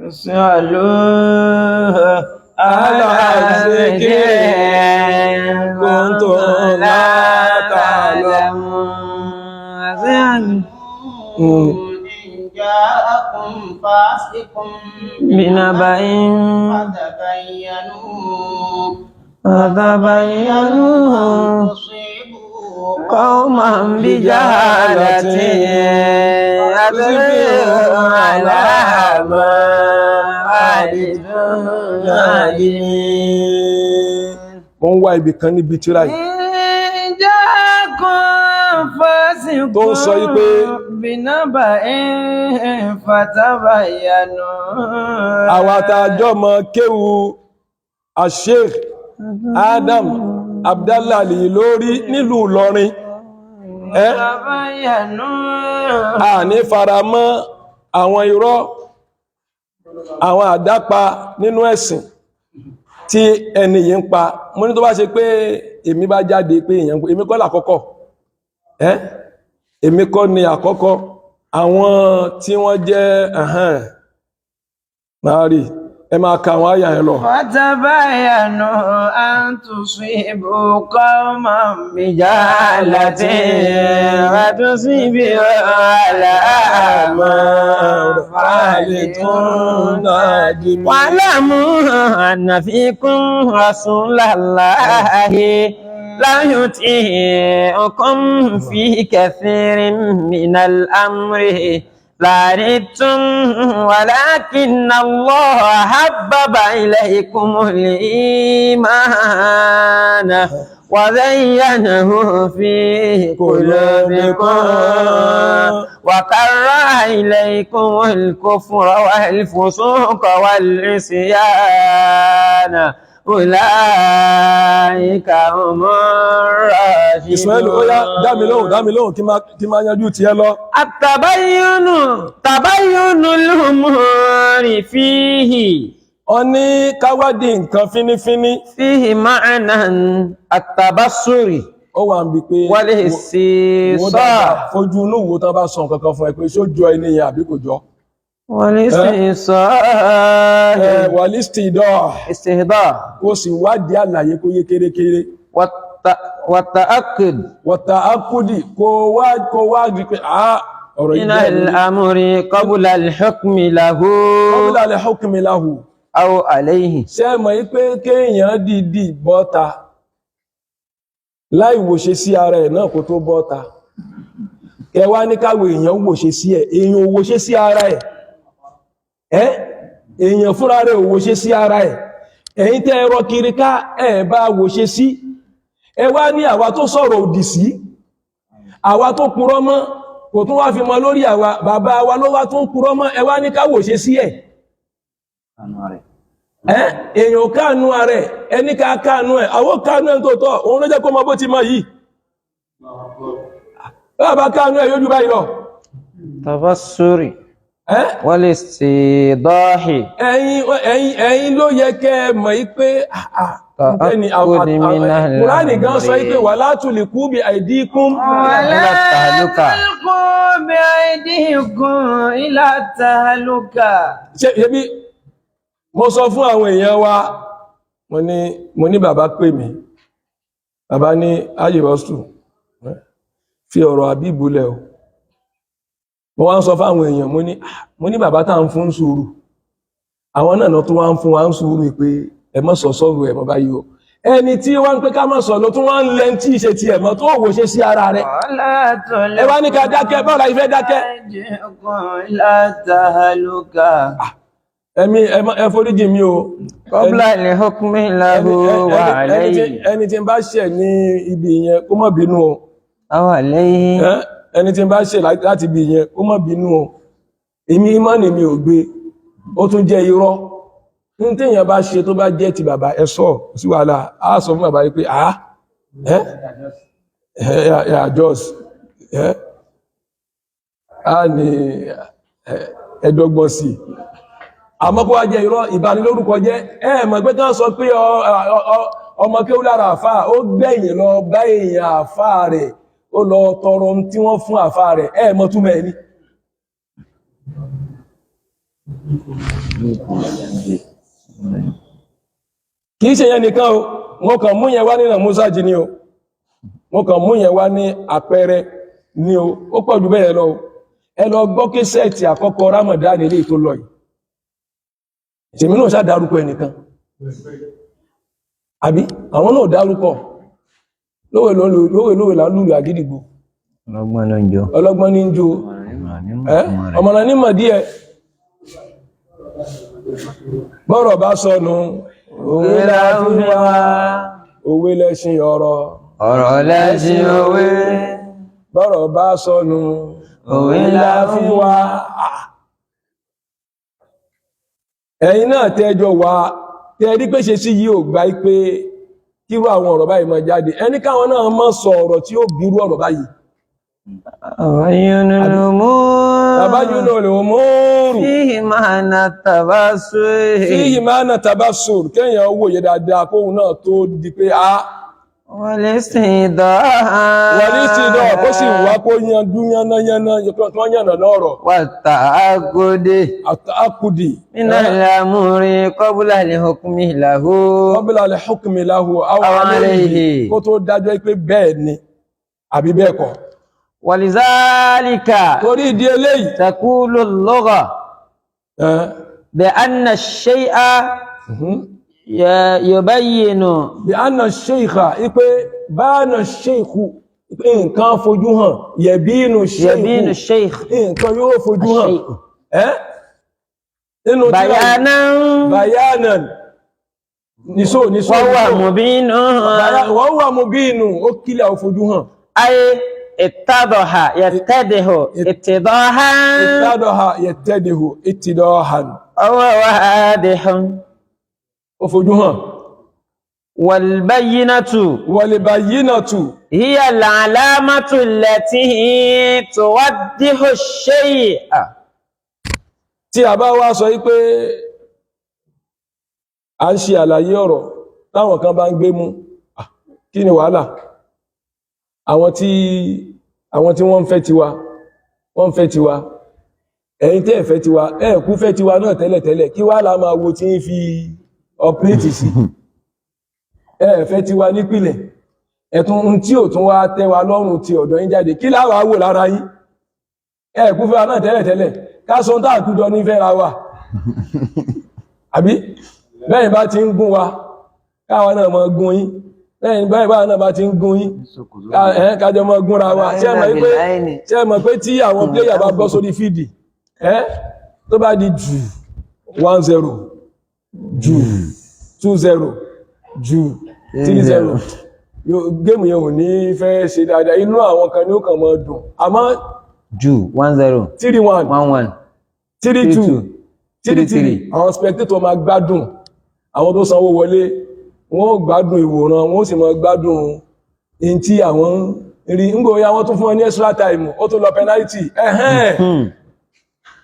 اسألوا أهل الذكر إن كنتم لا تعلمون. إن جاءكم فاسق بنبأ فتبينوا فتبينوا أن تصيبوا قوما بجهالة فتصبحوا على ما فعلتم نادمين. Mo ń wá ibì kan níbi tíra yìí إن جاءكم فاسق tó ń sọ yí pé بنبأ فتبينوا. Àwa tá a jọ mọ kéwu Sheikh Adam Abdallah lórí nílùú Ìlọrin ẹ́ فتبينوا. A ní faramọ́ àwọn irọ́, àwọn àdápa nínú ẹ̀sìn tí ẹni yìí ń pa. Mo ní tó bá ṣe pé èmi bá jáde pé èèyàn, èmi kọ́ làkọ́kọ́ ẹ́, èmi kọ́ ni àkọ́kọ́. Àwọn tí wọ́n jẹ́ ẹ̀hẹ́n máa rí, ẹ máa ka àwọn àyà yẹn lọ. فتبينوا أن تصيبوا قوما بجهالة فتصبحوا على ما فعلتم نادمين. واعلموا أن فيكم رسول الله لا يطيعكم في كثير من الأمر لعنتم، ولكن الله حبب إليكم الإيمان وزينه في قلوبكم وكره إليكم الكفر والفسوق والعصيان، أولئك هم الراشدون. Ismail, ó yá, dá mi lóhùn, dá mi lóhùn, kí máa yanjú tiẹ̀ lọ. التبين تبين الأمور فيه Wọ́n ní káwádìí nǹkan fínífíní. فيه معنى التبصر Ó wà ń bi pé wo والاستيصاء. Dáadáa, fojú inú wo tán bá sọ nǹkan kan fún ẹ pé ṣó jọ ẹni yẹn àbí kò jọ. والاستيصاء. Ẹ wàlísítìdọ́. استهداء. Kó sì wádìí àlàyé kó yé kérékéré. والتأكد. Wọ̀tà ákúdì, kó wá rí pé ọ̀rọ̀ yìí من bẹ́ẹ̀ lórí. الأمر قبل الحكم له. Qabla al-hukmi lahu. أو عليه. Ṣé ẹ mọ̀ yí pé kéèyàn dìídì bọ́ta láì wòṣe sí ara ẹ̀ náà kó tó bọ́ta, kẹwàá ní káwọ èèyàn wòṣe sí ẹ̀, èèyàn ò wòṣe sí ara ẹ̀, ẹ́ èèyàn fúnra rẹ̀ ò wòṣe sí ara ẹ̀. Ẹ̀yin tẹ́ ẹ̀rọ kiri ká ẹ̀ bá wòṣe sí ẹ, wá ní àwa tó sọ̀rọ̀ òdì sí, àwa tó purọ́ mọ́, kò tún wá fi mọ́ lórí àwa bàbá wa ló wá tún purọ́ mọ́, ẹ wá ní ká wòṣe sí ẹ̀. Ẹ́ èèyàn káànú ara ẹ̀, ẹni ká káànú ẹ̀, àwọ́ káànú ẹ̀ tó tọ́ òun ló jẹ́ kó mọ bó ti mọ yìí. Bàbá káànú ẹ̀ yóò jù báyìí lọ. تبصر. Ẹ́ والاستيضاح. Ẹ̀yin ló yẹ kẹ́ ẹ mọ̀ yí pé ẹni تأكد من Kùránì gan sọ yí pé الأمر wala tulqu bi aydikum إلى التهلكة. تلقوا بأيديكم إلى التهلكة. Ṣe ṣebí mo sọ fún àwọn èèyàn wa, mo ní bàbá pè mí, bàbá ní ayébọ́sù fi ọ̀rọ̀ àbíbù lẹ̀ o. Mo wá ń sọ fáwọn èèyàn, mo ní "Ah," mo ní bàbá tá ń fún sùúrù, àwọn náà tó wá ń fún wa ń sùúrù pé ẹ má sọ sọ́rọ̀ ẹ̀ mọ́ báyìí o. Ẹni tí wọ́n ń pé ká má sọ ló tún wá ń lẹ́ tí ìṣe ti ẹ̀mọ́ tó wò ṣe sí ara rẹ̀. ولا Ẹ wá ní ká dákẹ́, báwo la ìfẹ́ dákẹ́? تلقوا إلى التهلكة. Ẹ̀mí ẹ foríjì mi o. قبل الحكم له وعليه. Ẹni tí ń bá ṣẹ̀ ní ibi ìyẹn, kó má bínú o. أو عليه. Ẹ́, ẹni tí ń bá ṣẹ̀ láti ibi ìyẹn, kó má bínú o. Èmi ìmánì mi ò gbé, ó tún jẹ́ irọ́ ní téèyàn bá ṣe tó bá jẹ́ ti bàbá ẹ sọ sí wàhálà, á sọ fún bàbá yìí pé ẹ́ ẹ́ ẹ́ adjust ẹ́ á ní ẹ̀ẹ́dọ́gbọ̀n sí i. Àmọ́ kó wá jẹ́ irọ́ ìbanilórúkọ jẹ́, ẹ mọ̀ pé kán sọ pé ọmọ kí ó lára àfáà, ó gbẹ̀yìn lọ bá èèyàn àfáà rẹ̀, ó lọ tọrọ ohun tí wọ́n fún àfáà rẹ̀, ẹ mọ̀ túmọ̀ ẹ̀ ní. Kìí ṣe yẹn nìkan o, mo kàn mú yẹn wá nínú Musa jí ni o, mo kàn mú yẹn wá ní àpẹẹrẹ ni o, ó pọ̀ jù bẹ́ẹ̀ lọ o. Ẹ lọ gbọ́ késẹ̀tì àkọ́kọ́ Ramadan ilé tó lọ yìí, tèmi náà ṣá dárúkọ ẹnìkan, àbí àwọn náà dárúkọ lówe lówe lówe là ń lùlù àgídìgbò. Ọlọ́gbọ́n ló ń jọ. Ọlọ́gbọ́n ní ń jó. Ẹ́ ọmọràn ní mọ̀ díẹ̀, bọ́rọ̀ bá sọnù òwe la fi wá, òwe lẹ́ṣin ọ̀rọ̀. Ọ̀rọ̀ lẹ́sìn òwe. Bọ́rọ̀ bá sọnù Òwe la fi wá. Ẹ̀yin náà tẹ́jọ wá tẹ́ rí pé ṣe sí yìí ò gbà pé kírú àwọn ọ̀rọ̀ báyìí máa jáde, ẹni káwọn náà má sọ ọ̀rọ̀ tí ó bírú ọ̀rọ̀ báyìí. Tabayyunul umur. Tabayyunul umur. Fihi ma'na tabassur. Fíhì máa nà tabassur, kéèyàn wòye dáadáa kóhun náà tó di pé a Wal istidā'a. Wọlé sí náà kó sì wá kó yanjú yánnayánná tó yànnà lọ́rọ̀. Wat ta'aqqudi. Àkùdì. Minal amri qabla al-hukmi lahu. Qabla al-hukmi lahu aw Aw alayhi, alayhi. kó tó dájọ́ pé bẹ́ẹ̀ ni àbí bẹ́ẹ̀ kọ́. Walizalika Torí ìdí eléyìí, taqulu al-lugha ẹ̀, bi anna ash-shay'a yubayyinu. Bí anna sheikha, ipé bána sheikhu, ipé nǹkan fojú hàn, yẹ̀bínú Yabinu sheikhu, ash-shaykh nǹkan yóò fojú hàn. Ash-shay'u. Ẹ́ nínú tírà yìí, Bayanan bayanan nìṣó nìṣó wa huwa nìṣó. mubinun. Wa huwa mubinu, ó kílẹ̀ ó fojú hàn. Ay ittadaha yattadihu ittidahan. Ittadaha yattadihu ittidahan. Wa huwa wadihun. Ó fojú hàn. Wal bayyinatu Wal bayyinatu hiya al-alamatu allati tuwaddihu ash-shay'a. Tí a bá wá sọ wípé a ń ṣe àlàyé ọ̀rọ̀ táwọn kan bá ń gbé mú, ah, kí ni wàhálà? Àwọn tí wọ́n ń fẹ́ tiwa, wọ́n ń fẹ́ tiwa, ẹ̀yin tẹ́ ẹ̀ fẹ́ tiwa, ẹ̀ kú fẹ́ tiwa náà tẹ́lẹ̀tẹ́lẹ̀, kí wá la máa wo tí ń fi ọpírẹ́tì sí? Ẹ̀ fẹ́ tiwa nípìlẹ̀, ẹ̀tún ń tí ò tún wá tẹ́ wa lọ́rùn ti ọ̀dọ̀ yín jáde, kí láwàá wò lára yín? Ẹ̀ kú fẹ́ wa náà tẹ́lẹ̀tẹ́lẹ̀, ká sọ tá àkújọ ní fẹ́ra wa, àbí bẹ́yìn bá ti ń gún wa, káwa náà mọ́ gún yín, bẹ́yìn bá náà bá ti ń gún yín, kájọ mọ́ gúnra wa. Ṣé ẹ mọ̀ pé tí àwọn pléyà bá bọ́ sórí fídì, ẹ́ tó bá di jù 1-0, jù 2-0, jù 3-0, géèmù yẹn ò ní fẹ́ ṣe dáadáa, inú àwọn kan ní ó kàn mọ́ dùn, àmọ́ Jù 1-0. 3-1, 1-1. 3-2, 3-3, àwọn spectator máa gbádùn, àwọn tó sanwó wọlé wọ́n ó gbádùn ìwòran, wọ́n ó sì máa gbádùn in tí àwọn rí ńgbò ya. Wọ́n tún fún wọn ní extra time, ó tún lọ penalty, ẹ̀hẹ́n.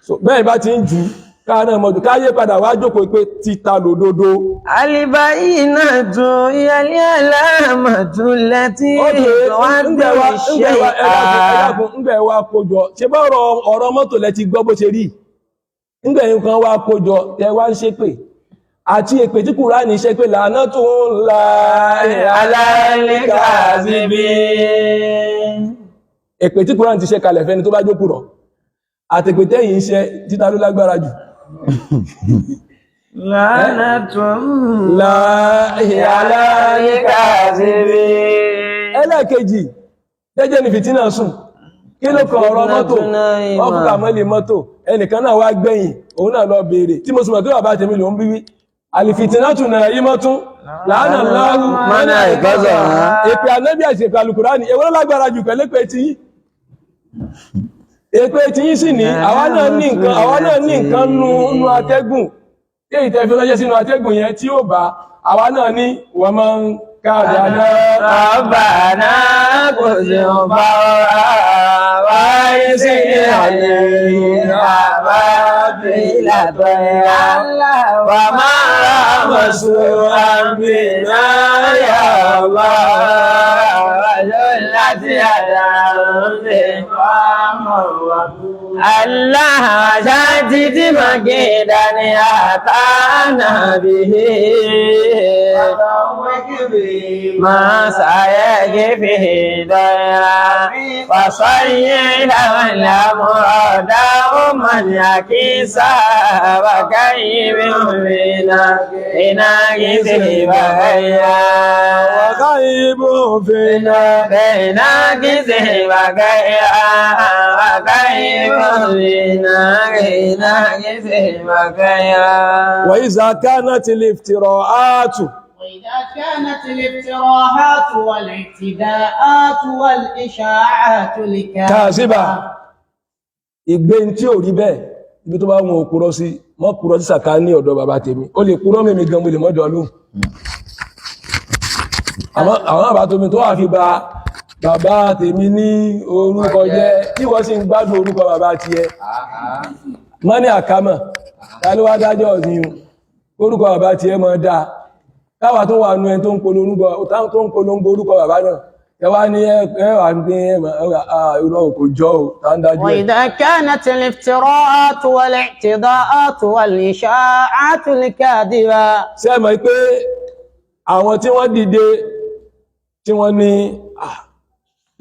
So bẹ́ẹ̀ bá ti ń jù káà náà mọ̀jú káyé padà wá jókòó pé títa lòdodo. Al-bayyinatu hiya al-alamatu allati tuwaddihu ash-shay'a. Ńgbẹ̀ wá kójọ ṣe bá ọ̀rọ̀ mọ́tò lẹ ti gbọ́ bó ṣe rí, ńgbẹ̀ nǹkan wá kójọ tẹ wá ń ṣépè àti èpè tí Kùránì ṣe pé làánà tó ń la Alal-kadhibin. Èpè tí Kùránì ti ṣe kalẹ̀ fẹ́ni tó bá jókòó rọ̀ àtèpè tẹ́yìn ṣe, títa ló lágbára jù? La'natun Alal-kadhibin. Ẹlẹ́ẹ̀kejì, jẹ́jẹ́ ni fìtínà sùn, kí ló kan ọ̀rọ̀ mọ́tò? Ọkùnkà mọ́lẹ̀ mọ́tò, ẹnìkan náà wá gbẹ̀yìn, òun náà lọ béèrè tí mo sì mọ̀ pé bàbá tèmi ló ń bí wí. Àlìfìtínà tún náà yí mọ́tún láàánà láàrú. Mọ́nà ìkọ́sọ̀ hàn. Èpè ànábì àti èpè alùkùránì, èwo ló lágbára jù pẹ̀lú èpè tí yín? Èpè tí yín sì ní àwa náà ní nǹkan, àwa náà ní nǹkan nú atẹ́gùn tí èyí tẹ́ fi ránṣẹ́ sínú atẹ́gùn yẹn tí ó bá àwa náà ní wọ́n máa ń káàdà náà. Rabbana kò sí ọba wáyé sí àlè àbá bílà tọ́yà wà máa rà mọ̀sù àmì náà yà wá wájú láti àdá ń bè wá mọ̀ wá. الله شدد مكيدا أتانا به ما سيكفيه ديرا وصير الأمراض من يكيسا وكيف بنا إناكسه وغيرا وغيب فينا إناكسه وغيرا وكيف بنا إناكسه وغيرا وإذا كانت الافتراءات وإذا كانت الافتراءات والاعتداءات والإشاعات كاذبة الكاذبة ìgbé tí ò rí bẹ́ẹ̀ ibi tó bá wọn ò purọ́ sí mọ́ purọ́ sí sàká ní ọ̀dọ̀ bàbá tèmi ó lè purọ́ mímí gan mo lè mọ́jọ lóhùn àmọ́ àwọn àbá tómi tó wà fi ba bàbá tèmi ní orúkọ jẹ́ tí wọ́n sì ń gbádùn orúkọ bàbá tiẹ̀ mọ́ ní àkámọ̀ ta ló wá dájọ́ ọ̀sìn orúkọ bàbá tiẹ̀ mọ́ dáa káwà tó wà nú ẹni tó ń polongo orúkọ bàbá náà ẹ wá ní ẹ wà ní ẹ ìrọ̀ kò jọ ò tá ń dájú ẹ̀. وإذا كانت الافتراءات والاعتداءات والإشاعات الكاذبة Ṣé ẹ mọ̀ pé àwọn tí wọ́n dìde tí wọ́n ní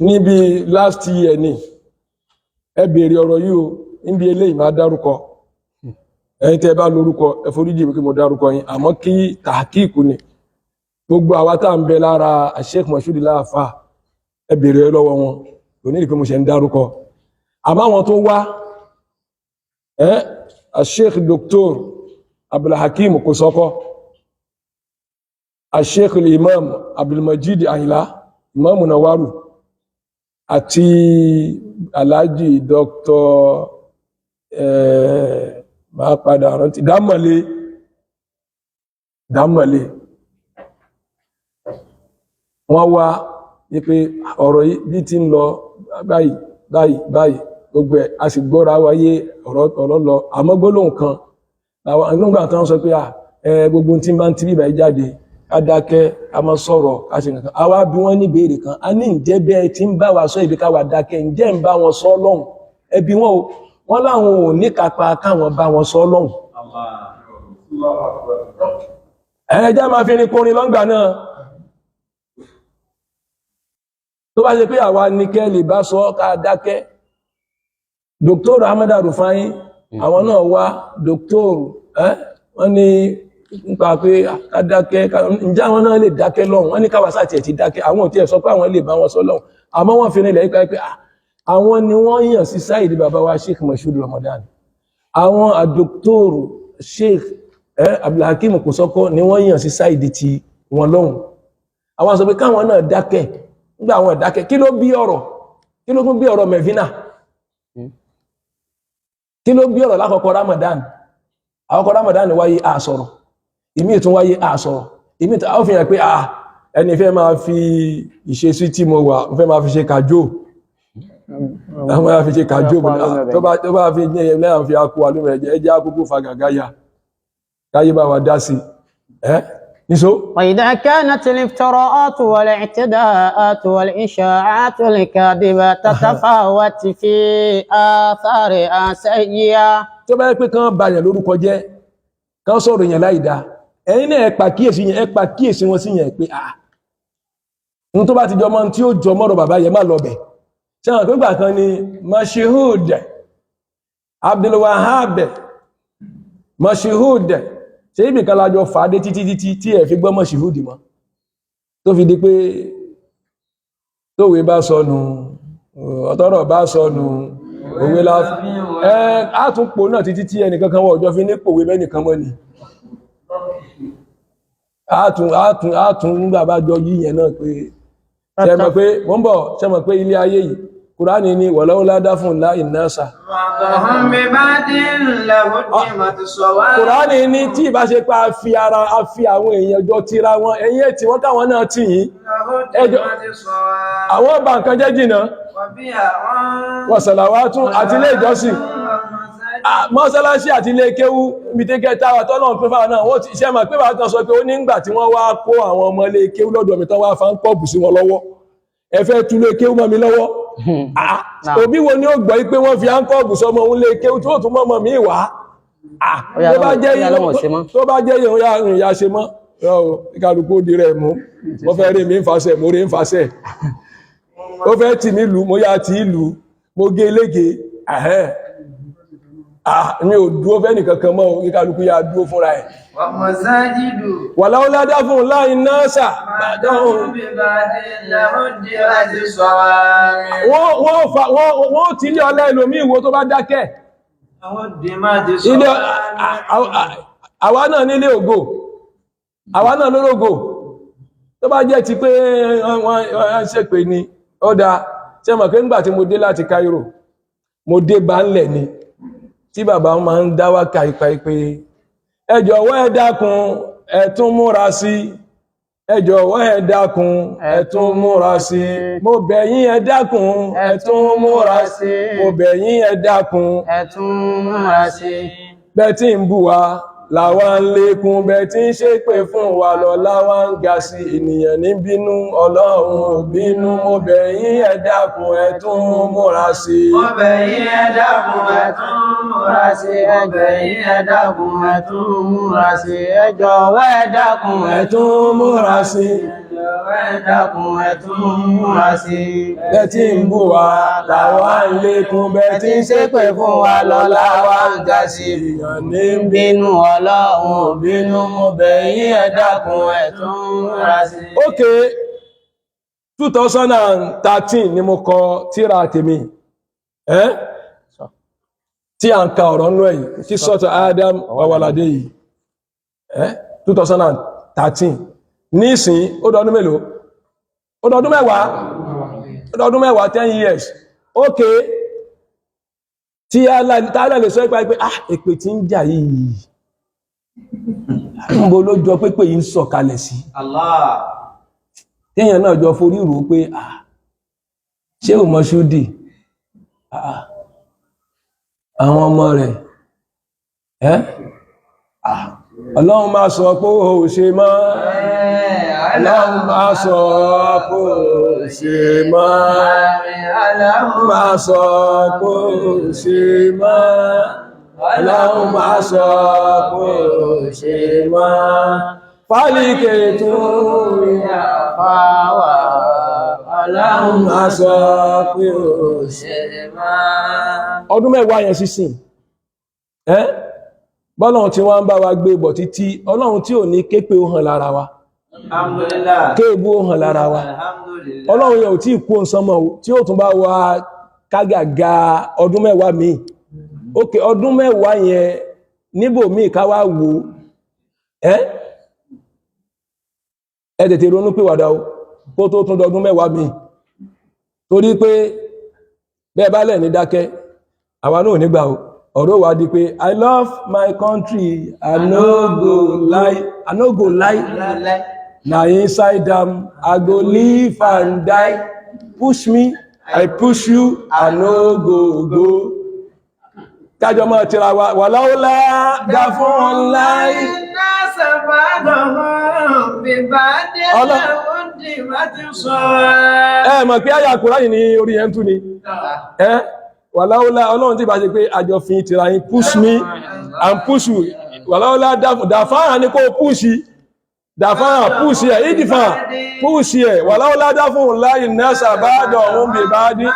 níbi last year ni ẹ béèrè ọ̀rọ̀ yìí o, níbi eléyìí máa dárúkọ, ẹ̀yin tẹ́ ẹ bá lórúkọ ẹ foríjì mi kí mo dárúkọ yín, àmọ́ kí tàkíkù ni gbogbo àwa tá à ń bẹ lára Sheikh Moshood Láàfáà, ẹ béèrè ẹ lọ́wọ́ wọn, kò ní ìdí pé mo ṣe ń dárúkọ. Àmọ́ àwọn tó wá ẹ Sheikh Dr. Abdulhakeem Kosoko, Sheikh Imam Abdulmajid Ayinla, Imam Nawaru, àti Alhaji Dr. Máa padà rántí Dámọ̀lé Dámọ̀lé, wọ́n wá ní pé ọ̀rọ̀ yìí bí ti ń lọ báyìí báyìí báyìí gbogbo ẹ̀ a sì gbọ́ra wáyé ọ̀rọ̀ ọ̀rọ̀ lọ, àmọ́ gbólóhùn kan àwọn nígbà tí wọ́n sọ pé gbogbo tí bá ń ti bíbà yìí jáde ká dákẹ́ ká má sọ̀rọ̀ ká ṣe nǹkan, àwa bí wọ́n ní ìbéèrè kan, a ní ǹjẹ́ bẹ́ẹ̀ tí ń bá wa sọ ibi ká wà dákẹ́, ǹjẹ́ ń bá wọn sọ lọ́hùn ẹbí wọn o, wọ́n láwọn ò ní kápá káwọn bá wọn sọ lọ́hùn. Ẹ̀ẹ́dá máa fi ní kọrin lọ́ngbà náà tó bá ṣe pé àwa ní kẹ́ lè bá sọ ká dákẹ́. Dr. Ahmed Rufai àwọn náà wá, Dr. Wọ́n ní nípa pé ká dákẹ́, ǹjẹ́ àwọn náà lè dákẹ́ lọ́hùn, wọ́n ní káwa sáà tiẹ̀ ti dákẹ́, àwọn ò tiẹ̀ sọ pé àwọn lè bá wọn sọ lọ́hùn, àmọ́ wọ́n fi rinlẹ̀ yípa pé àwọn ni wọ́n yàn sí sáìdì bàbá wa Sheikh Moshood Ramadan, àwọn àdòktòrò Sheikh Abdulhakeem Kosoko ni wọ́n yàn sí sáìdì ti wọn lọ́hùn. Àwọn sọ pé káwọn náà dákẹ́, nígbà àwọn dákẹ́ kí ló bí ọ̀rọ̀, kí ló tún bí ọ̀rọ̀ Mẹ̀fínà, kí ló bí ọ̀rọ̀ lákọ̀ọ́kọ́ Ramadan, àkọ́kọ́ Ramadan wáyé àsọ̀rọ̀, ìmí tún wáyé àsọ̀rọ̀, ìmí tún ó fi hàn pé ẹni fẹ́ máa fi ìṣesí tí mo wà fẹ́ máa fi ṣe kàjó, àwọn máa fi ṣe kàjó, tó bá fi ní ẹyẹ lẹ́yìn fi akú alómi ẹ̀jẹ̀ ẹjẹ́ akúkú fa gàgá ya káyé bá wa dá sí ẹ́ níṣó. وإذا كانت الافتراءات والاعتداءات والإشاعات الكاذبة تتفاوت في آثارها سيئة. Tó bá yẹ pé kán ba yẹn lórúkọ jẹ́, kán sọ̀rọ̀ yẹn láì dáa, ẹ̀yin náà ẹ pàkíyèsí yẹn, ẹ pàkíyèsí wọn sí yẹn pé n tó bá ti jọmọ́ tí ó jọ mọ́rọ̀ bàbá yẹn má lọ bẹ̀. Ṣé àwọn pé gbà kan ni Moshood Abdulwahab Moshood, ṣé ibì kan lájọ fàádé títí títí tí ẹ fi gbọ́ Moshood mọ́, tó fi di pé tówe bá sọnù, ọ̀tọ́rọ̀ bá sọnù òwe la ẹ á tún pò náà títí tí ẹnìkan kan wọ́n ọjọ́ fi ní pòwe mẹ́nìkan mọ́ ni á tún nígbà bá jọ yí yẹn náà pé ṣe mọ̀ pé wọ́n bọ̀, ṣe mọ̀ pé ilé ayé yìí Kùránì ni walaula daf'u llahi nnasa. بعضهم ببعض لهدمت الصوامع. Kùránì ní tí ìbá ṣe pé a fi ara a fi àwọn èèyàn jọ tira wọn, ẹ̀yìn ẹ̀ tí wọ́n káwọn náà tì yín لهدمت الصوامع àwọn ọba nǹkan jẹ́ jìnnà وبيع wọ́n sàlàwátún àti ilé ìjọsìn, mọ́sálásí àti ilé kéwú ibi tí kẹta wà tọ́nà pín fáwọn náà wọ́n ti iṣẹ́ mọ̀ pé bàá kan sọ pé ó nígbà tí wọ́n wá kó àwọn ọmọ ilé kéwú lọ́dọ̀ mi tán wá fa ń pọ̀bù sí wọn lọ́wọ́, Ẹ fẹ́ tú lé kéwú mọ́ mi lọ́wọ́. Ah, Náà. òbí wo ni ó gbọ́ pé wọ́n fi áńkọ́ọ̀bù sọmọ òun lé kéwú tí ó tún mọ́mọ́ mi wá? Ah, Ó yá tó bá lọ́wọ́- jẹ́ ó yá lọ́wọ́ ṣe mọ́. tó bá jẹ́ yẹn ya ìyá ṣe mọ́. Rọ o, kálukú ó di rẹ̀ mú. Mo fẹ́ rí mi ń fasẹ̀, mo rí ń fasẹ̀. Ó fẹ́ tì mí lù, mo yá tì í lù, mo gé lége. Ẹ̀hẹ́n. Ah, mi ò dúró fẹ́ nìkankan mọ́ o, kí kálukú yá dúró fúnra ẹ̀. ومساجد Wàláwó ládá fún un láì náà sà. بعضهم ببعض لهدمت الصوامع. Wọ́n fa wọ́n ti ilé ọlá ẹlòmíì wo tó bá dákẹ́. لهدمت Ilé الصوامع. àwa náà nílé ògo, àwa náà lórógo. Tó bá jẹ́ ti pé wọ́n ṣèpè ni, ó dáa. Ṣé mọ̀ pé ńgbà tí mo dé láti Cairo, mo dé bá ńlẹ̀ ni, tí bàbá máa ń dá wákà ipa pé ẹ jọ̀wọ́ ẹ dákun ẹ tún múra sí, ẹ jọ̀wọ́ ẹ dákun ẹ tún múra sí, mo bẹ̀ yín ẹ dákun ẹ tún múra sí, mo bẹ̀ yín ẹ dákun Ẹ tún múra sí. Bẹ́ẹ̀ tí ń bù wá làwa ń lékún, bẹ́ẹ̀ tí ń ṣépè fún wa lọ láwa ń ga sí. Ènìyàn ní bínú, Ọlọ́run ò bínú. Mo bẹ̀ yín ẹ dákun ẹ tún múra sí. Mo bẹ̀ yín ẹ dákun ẹ tún múra sí. Mo bẹ̀ yín ẹ dákun ẹ tún múra sí. Ẹ jọ̀wọ́ ẹ dákun Ẹ tún múra sí. Jọ̀wọ́ ẹ dákun ẹ tún múra sí. Bẹ́ẹ̀ tí ń bù wá làwa ń lékún, bẹ́ẹ̀ tí ń ṣépè fún wa lọ láwa ń ga sí. Ènìyàn ní bínú, Bínú, Ọlọ́run ò bínú. Mo bẹ̀ yín ẹ dákun ẹ tún múra sí. Okay, 2013 ni mo kọ tírà tèmi ẹ́ tí a ń ka ọ̀rọ̀ nú ẹ̀ yìí, tí sọ́tọ̀ Adam wàwàládé yìí ẹ́ 2013. Nísìn ó dọdún mélòó? Ó dọdún mẹ́wàá, ó dọdún mẹ́wàá, 10 years. Okay, tí Allah lè sọ ipa pé ah, èpè tí ń jà yìí, ń bo ló jọ pépè yìí ń sọ̀kalẹ̀ sí? Allah. Téèyàn náà jọ forí rò ó pé ah, ṣé ò mọ ṣúdì? Ah, àwọn ọmọ rẹ̀ ẹ́, ah, ọlọ́run máa sọ pé ó ṣe mọ́, ọlọ́run máa sọ pé ó ṣe mọ́, ọlọ́run máa sọ pé ó ṣe mọ́, ọlọ́run máa sọ pé ó ṣe mọ́, fálíkè tó yà Fáwà. Ọlọ́run máa sọ pé ó ṣe. Ọdún mẹ́wàá yẹn sísìn ẹ́, bọ́lọ́run tí wọ́n ń bá wa gbé bọ̀ títí, ọlọ́run tí ò ní képe ó hàn lára wa. Alhamdulillah. Kéèbú ó hàn lára wa. Alhamdulillah. Ọlọ́run yẹn ò tí ì kú òǹsánmọ̀ o, tí ó tún bá wa kágàgà ọdún mẹ́wàá míì. Ókè, ọdún mẹ́wàá yẹn níbò míì ká wá wò ó. Ẹ́ ẹ tètè ronú pìwàdà o, kó tó tún dọdún mẹ́wàá míì, torí pé bẹ́ẹ̀ bá lẹ̀ ní dákẹ́, àwa náà ò ní gbà o. Ọ̀rọ̀ wa di pé I love my country, I no go lie, I no go lie, na inside am I go live and die. Push me, I push you, I no go go. Kájọ máa tira wa wà láwọlá dá fún ọláì. الناس بعضهم ببعض لهدمت الصوامع. Ẹ mọ̀ pé àyà Kùránì ní orí ẹ̀ ń tú ni ẹ wà láwọlá. Ọlọ́run tí bá ṣe pé àjọ fi tira yín, push me and push you, wà láwọlá dàfáà ní kó push dàfáà, push ẹ̀ ìdìfà, push ẹ̀. Wà láwọlá dá fún láì nẹ́sà bá dọ̀hún bè bá dín.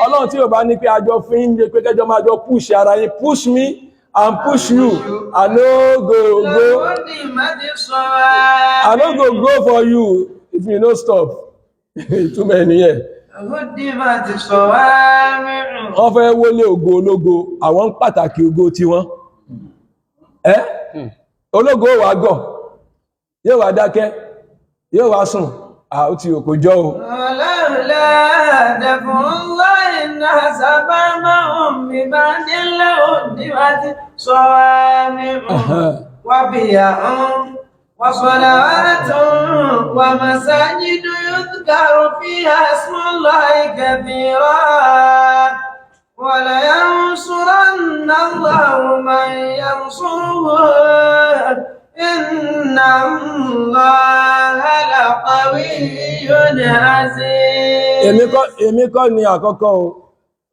Ọlọ́run tí ò bá ní pé àjọ fi ń jẹ pé kẹjọ máa jọ push ara yín, push me and push you, I no go go. لهدمت الصوامع. I no go go for you if you no stop. Ìtumọ̀ ẹ̀ nìyẹn. لهدمت الصوامع. Wọ́n fẹ́ wọlé ògo ológo, àwọn ń pàtàkì ògo tiwọn. Ẹ́ ológo wà gọ̀, yóò wá dákẹ́, yóò wá sùn, ó ti òkò jọ o. ولولا دفع الله الناس بعضهم ببعض لهدمت صوامع وبيع وصلوات ومساجد يذكر فيها اسم الله كثيرا ولينصرن الله من ينصره إن الله لقوي عزيز. Èmi kọ́ ni àkọ́kọ́ o,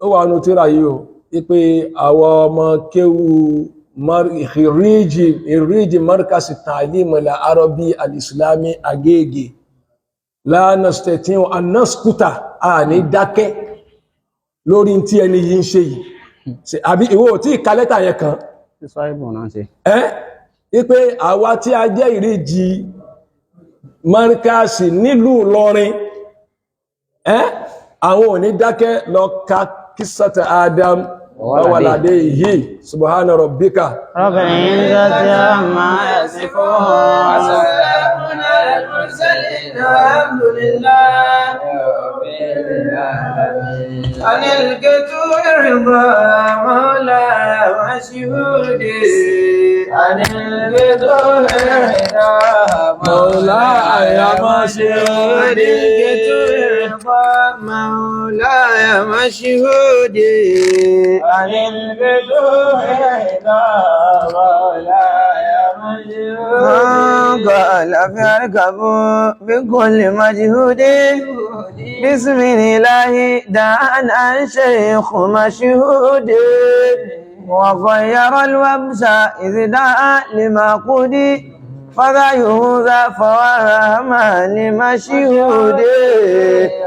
ó wà nù tíra yìí o, wípé àwọn ọmọ kéwu ìríjì markasi ta'lim al-arabi al-islami Agége la nastati'u an naskuta, a ní dákẹ́ lórí tí ẹni yìí ń ṣe yìí. Àbí ìwọ ò tí ìka lẹ́tà yẹn kan? Ẹ́ wípé àwa tí a jẹ́ ìríjì markasi nílùú Ìlọrin, ẹ́ àwọn ò ní dákẹ́. Lọ ka kísàtà Adam wàwàlàdé yìí. Subhana rabbika Rabbil izzati amma yasifun. وسلام على المرسلين والحمد لله عن الكتور رضا مولاي مشهودي، عن الكتور رضا مولاي مشهودي. عن الكتور رضا مولاي مشهودي، عن الكتور رضا مولاي مشهودي. قال فاركبوا بكل مجهود، بسم الله دعنا الشيخ مشهود، وغير الوبس إذ دعا لما قدي، فذا يهوذا فوهم لمشهود،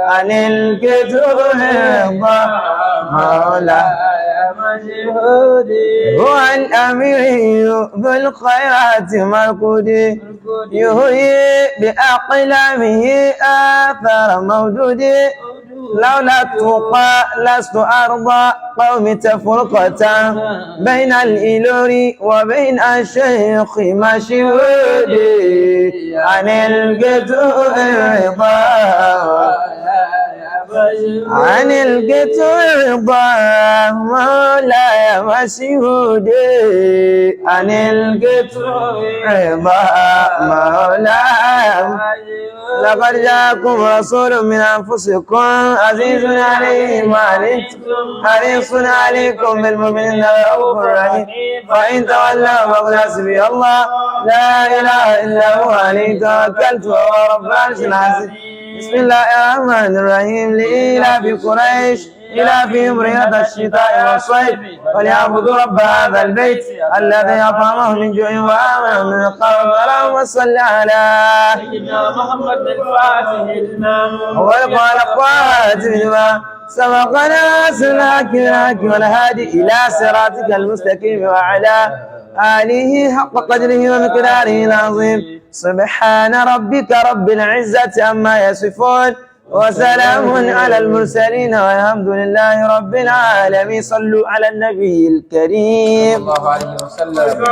عن الكتب مولاي هو الأمير ذو الخيرات مرقود، يهيي بأقلامه آثار موجود، لولا التقى لست أرضى قوم تفرقة بين الإلوري وبين الشيخ مشهود، عن القدر رضا، عن القدر رضا مولاي مشهود، عن القدر رضا مولاي. لقد جاءكم رسول من أنفسكم عزيز عليه ما عنتم حريص عليكم بالمؤمنين رؤوف رحيم، فإن تولوا فقل حسبي الله لا إله إلا هو عليه توكلت وهو رب العرش العظيم. بسم الله الرحمن الرحيم. لإيلاف قريش إيلافهم رحلة الشتاء والصيف، فليعبدوا رب هذا البيت الذي أطعمهم من جوع وآمنهم من خوف. اللهم صل على سيدنا محمد الفاتح لما والقال لما سبقنا سلاك الحق والهادي إلى صراطك المستقيم وعلى آله حق قدره ومقداره العظيم. سبحان ربك رب العزة عما يصفون، وسلام على المرسلين، والحمد لله رب العالمين. صلوا على النبي الكريم. الله عليه وسلم.